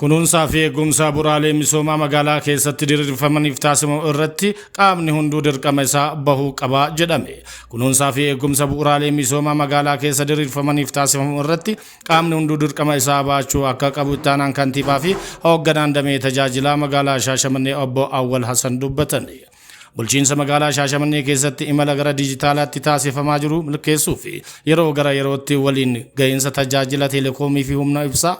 Kunuunsaa fi eegumsa bu'uuraalee misoomaa magaalaa keessatti diriirfamaniif taasifamu irratti qaamni hunduu dirqama isaa bahuu qaba jedhame. Kunuunsaa fi eegumsa bu'uuraalee misoomaa magaalaa keessa diriirfamaniif taasifamu irratti qaamni hunduu dirqama isaa baachuu akka qabu itti aanaan kantiibaa fi hoogganaan damee tajaajilaa magaalaa Shaashamannee obbo Awwal Hasan dubbatan. Bulchiinsa magaalaa Shaashamannee keessatti imala gara dijitaalaatti taasifamaa jiru milkeessuu fi yeroo gara yerootti waliin gahiinsa tajaajila teelekoomii fi humna ibsaa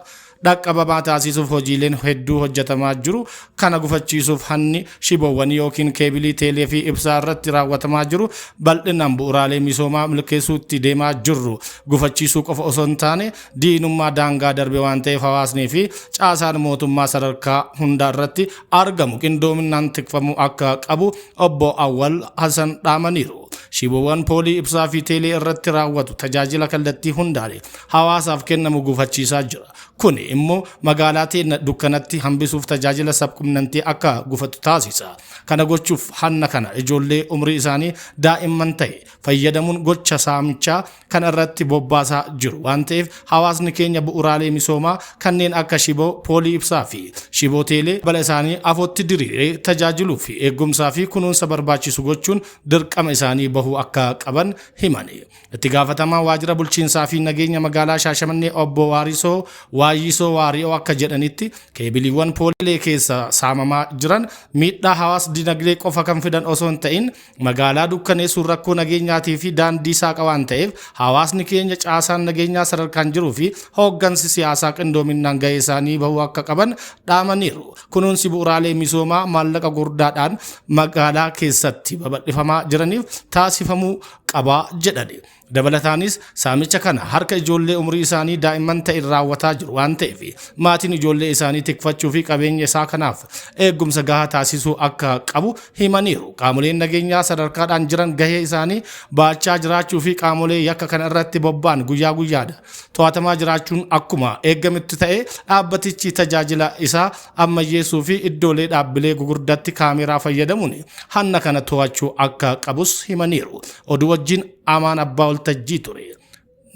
dhaqqabamaa taasisuuf hojiileen hedduu hojjetamaa jiru. Kana gufachiisuuf hanni shiboowwanii yookiin keebilii teelee fi ibsaa irratti raawwatamaa jiru bal'inaan bu'uuraalee misoomaa milkeessuutti deemaa jirru gufachiisuu qofa osoo hin taane diinummaa daangaa darbe waan ta'eef hawaasnii fi caasaan mootummaa sadarkaa hundaa irratti argamu qindoominaan tikfamuu akka qabu obbo Awwal Hasan dhaamaniiru. Shiboowwan poolii ibsaa fi teelee irratti raawwatu tajaajila kallattii hundaan hawaasaaf kennamu gufachiisaa jira. Kuni immoo magaalaa teenya dukkanatti hambisuuf tajaajila sabqunnamtii akka gufatu taasisa. Kana gochuuf hanna kana ijoollee umrii isaanii daa'imman ta'e fayyadamuun gocha saamichaa kana irratti bobbaasaa jiru waan ta'eef hawaasni keenya bu'uuraalee misoomaa kanneen akka shiboo poolii ibsaa fi shiboo teelee bala isaanii afootti diriiree tajaajiluu fi eegumsaa fi kunuunsa barbaachisu gochuun dirqama isaanii bahuu akka qaban himani. Itti gaafatamaa waajjira bulchiinsaa fi nageenya magaalaa Shaashamannee obbo Waarisoo Waayyisoo Waari'oo akka jedhanitti keebiliiwwan poolilee keessa saamamaa jiran miidhaa hawaas dinagdee qofa kan fidan osoo hin ta'in magaalaa dukkaneessuun rakkoo nageenyaatii fi daandii saaqa waan ta'eef hawaasni keenya caasaan nageenyaa sadarkaan jiruu fi hooggansi siyaasaa qindoominaan gahee isaanii bahuu akka qaban dhaamaniiru. Kunuunsi bu'uuraalee misoomaa maallaqa gurguddaadhaan magaalaa keessatti babal'ifamaa jiraniif taasifamuu qabaa jedhani. Dabalataanis saamicha kana harka ijoollee umrii isaanii daa'imman ta'in raawwataa jiru waan ta'eef maatiin ijoollee isaanii tikfachuu fi qabeenya isaa kanaaf eegumsa gahaa taasisuu akka qabu himaniiru. Qaamoleen nageenyaa sadarkaadhaan jiran gahee isaanii baachaa jiraachuu fi qaamolee yakka kana irratti bobba'an guyyaa guyyaadha to'atamaa jiraachuun akkuma eegametti ta'ee dhaabbatichi tajaajila isaa ammayyeessuu fi iddoolee dhaabbilee gugurdaatti kaameeraa fayyadamuun hanna kana to'achuu akka qabus himaniiru. Oduu wajjin Amaan Abbaa Waltajjii ture.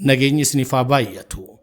Nageenyi isiniif haa baay'atu.